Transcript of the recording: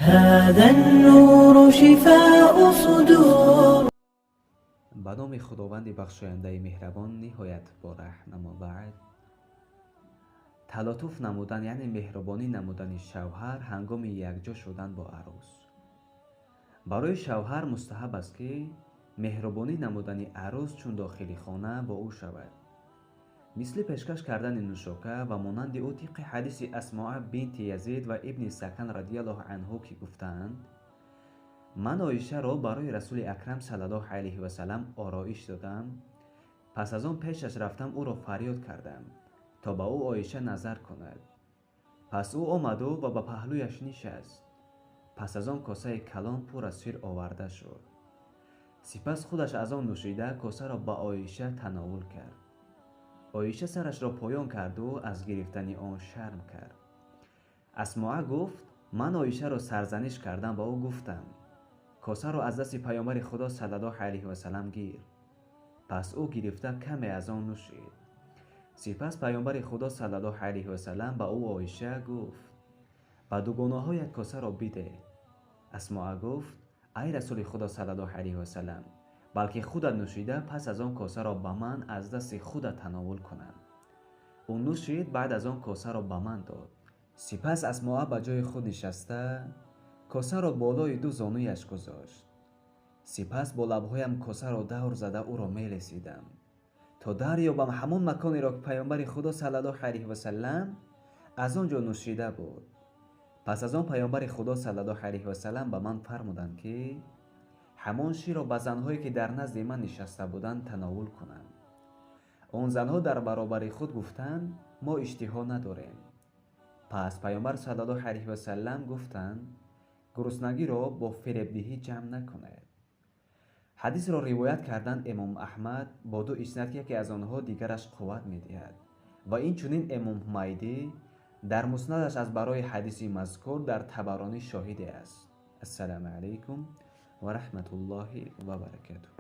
هذا النور شفاء صدور. Ба номи Худованди бахшояндаи меҳрабон, ниҳоят бораҳм. Аммо баъд, талотуф намудан, яъне меҳрубонӣ намудани шавҳар ҳангоми якҷо шудан бо арӯс. Барои шавҳар мустаҳаб аст, ки меҳрубонӣ намудани арӯс, чун дохили хона бо ӯ шавад, мисли пешкаш кардани нӯшока ва монанди ӯ, тибқи ҳадиси Асмоа бинти Язид ва ибни Сакан радиаллоҳу анҳу, ки гуфтаанд: «Ман Оишаро барои Расули Акрам саллаллоҳу алайҳи васалам ороиш додам. Пас аз он пешаш рафтам, ӯро фарёд кардам, то ба ӯ Оиша назар кунад. Пас ӯ омаду ва ба паҳлӯяш нишаст. Пас аз он косаи калон пур аз шир оварда шуд. Сипас худаш аз он нӯшида, косаро ба Оиша тановул кард. Оиша сарашро поён карду аз гирифтани он шарм кард. Асмоа гуфт: ман Оишаро сарзаниш кардам, ба ӯ гуфтам: косаро аз дасти паёмбари Худо саллаллоҳу алайҳи васалам гир. Пас ӯ гирифта, каме аз он нӯшид. Сипас паёмбари Худо саллаллоҳу алайҳи васалам ба ӯ Оиша гуфт: ба дугонаҳоят косаро бидеҳ. Асмоа гуфт: ай Расули Худо саллаллоҳу алайҳи васалам, балки худат нӯшида, пас аз он косаро ба ман аз дасти худат тановул кунам. Ӯ нӯшид, баъд аз он косаро ба ман дод. Сипас Асмоа ба ҷои худ нишаста, косаро болои ду зонуяш гузошт. Сипас бо лабҳоям косаро давр зада, ӯро мелесидам, то дарёбам ҳамон маконеро, ки паёмбари Худо саллаллоҳу алайҳи васалам аз он ҷо нӯшида буд. Пас аз он паёмбари Худо саллаллоҳу алайҳи васалам ба ман фармуданд, ки ҳамон ширро ба занҳое, ки дар назди ман нишаста буданд, тановул кунам. Он занҳо дар баробари худ гуфтанд: мо иштиҳо надорем. Пас паёмбар саллаллоҳу алайҳи васалам гуфтанд: гуруснагиро бо фиребдиҳӣ ҷамъ накунед. Ҳадисро ривоят карданд имом Аҳмад бо ду иснад, ки яке аз онҳо дигараш қувват медиҳад, ва инчунин имом Ҳумайдӣ дар муснадаш аз барои ҳадиси мазкур дар Табаронӣ шоҳиде аст. Ассалому алайкум ва раҳматуллоҳи ва баракатуҳ.